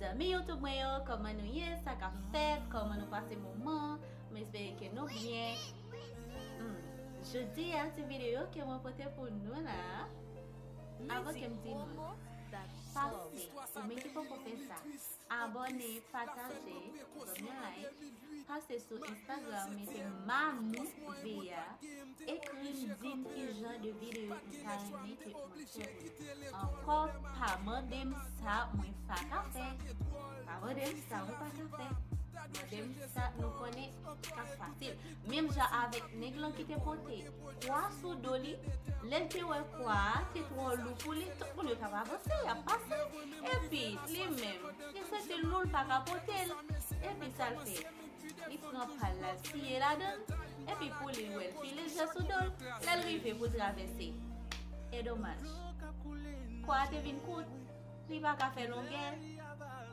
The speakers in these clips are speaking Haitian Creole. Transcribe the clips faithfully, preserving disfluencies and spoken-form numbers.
Zanmi YouTube mwen yo, kòman nou ye? Sa k ap fèt? Kòman nou pase moman? M espere ke nou byen. Hmm. Jodi a, ti videyo ke mwen pote pou nou la. Avan ke m di nou, pase, ou menm ki poko fè sa, abòne, pataje, ban m yon like, pase sou Instagram, mete Mamou V A, ekri m, di m ki jan de videyo ou ta renmen ke mwen fè pou nou. Ankò, pa mande m sa mwen pa ka fè. Pa mande m sa mwen pa ka fè. Mande m sa nou konnen k ap fasil. Menm jan avèk nèg lan ki te pote kwa sou do li, lè l te wè kwa a te twò lou pou li, tout moun yo t ap avanse, y ap pase. Epi, li menm, li santi l lou, l pa ka pote l. Epi, sa l fè? Li pran pa l la, l siye ladan l, epi pou li wè l pi lejè sou do l, lè l rive pou l travèse. E domaj. Kwa a te vin kout, li pa ka fè longè,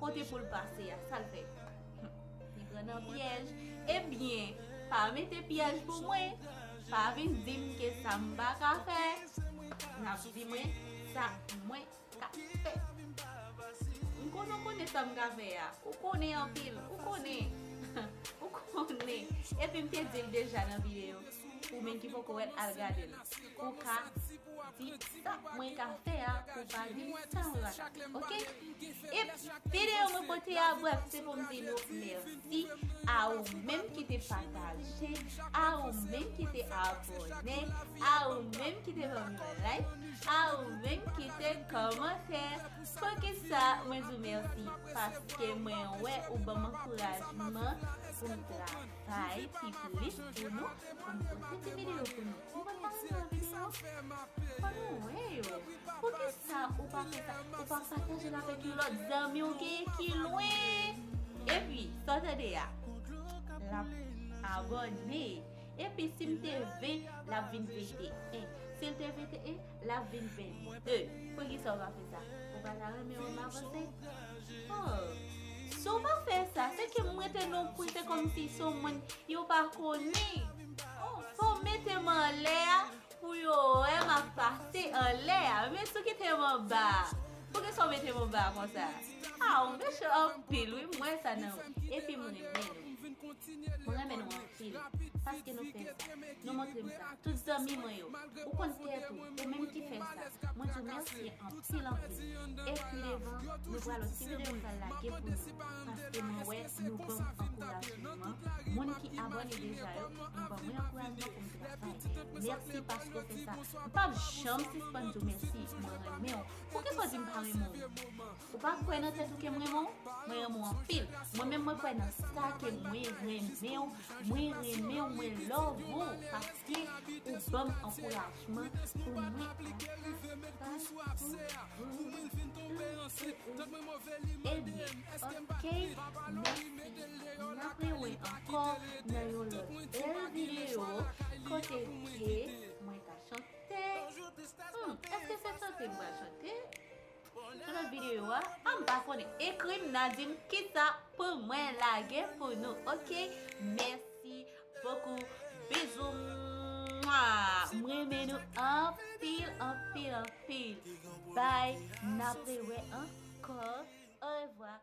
kote pou l pase a, sa l fè? Li pran nan pyèj. Ebyen, pa mete pyèj pou mwen, pa vin di m ke sa m pa ka fè, n ap di mwen sa mwen ka fè. M konnen, w konnen sa m ka fè a. Ou konnen anpil. Ou konnen. Ou konnen. Epi m te di l deja nan videyo. Ou menm ki poko wè l, al gade l. Ou ka di sa mwen ka fè a, ou pa di sa mwen pa ka fè. Oke? E videyo mwen pote a, brèf, se pou m di nou mèsi a ou menm ki te pataje, a ou menm ki te abòne, a ou menm ki te ban m yon like, a ou menm ki te kòmante. Poukisa mwen di w mèsi? Paske mwen wè ou ban m ankourajman pou m travay pi plis pou nou, pou m pote ti videyo pou nou. Ou konn pa renmen videyo? Fò nou wè yo. Poukisa ou pa fè sa? Ou pa pataje l avèk yon lòt zanmi w genyen ki lwen? Epi, sa w tande a? L ap abòne. Epi, si m te ven, l ap vin venteyen. Si l te venteyen, l ap vin vennde. Poukisa w pa fè sa? Ou pa ta renmen wè m avanse? Oh. Si w pa fè sa, se ke m rete nan yon kwen, se kòmsi se yon moun yo pa konnen. Oh, fò w mete m anlè a pou yo wè m ap pase anlè a. Men si w kite m anba a, poukisa w mete m anba a konsa? Ah, ou mechan anpil, wi, m wè sa nan ou. Epi m renmen nou. Mwen renmen nou anpil. Paske nou fè sa. Nou montre m sa. Tout zanmi mwen yo, ou konn tèt ou, ou menm ki fè sa. Mwen di w mèsi anpil, anpil. E pi devan, nou pral wè ti videyo m pral lage pou nou. Paske mwen wè nou ban m ankourajman. Moun ki abòne deja yo, nou ban mwen ankourajman pou m travay. Mèsi paske w fè sa. M p ap janm sispann di w mèsi. Mwen renmen w. Poukisa w di m pa renmen w? Ou pa kwè nan tèt ou ke m renmen w? Mwen renmen w anpil. Mwen menm, mwen kwè nan sa ke mwen renmen w. Mwen renmen w, mwen love ou. Paske ou ban m ankourajman pou mwen avanse. Ebyen, oke, mèsi. N ap rewè ankò nan yon lòt bèl videyo kote ke mwen ka chante. Hmm, èske se chante m pral chante? Nan lòt videyo a, a m pa konnen. Ekri m nan, di m kisa pou mwen lage pou nou, oke? Mèsi bokou. Bizou. Mwa. M renmen nou anpil, anpil, anpil. Bye. N ap rewè ankò. Orevwa.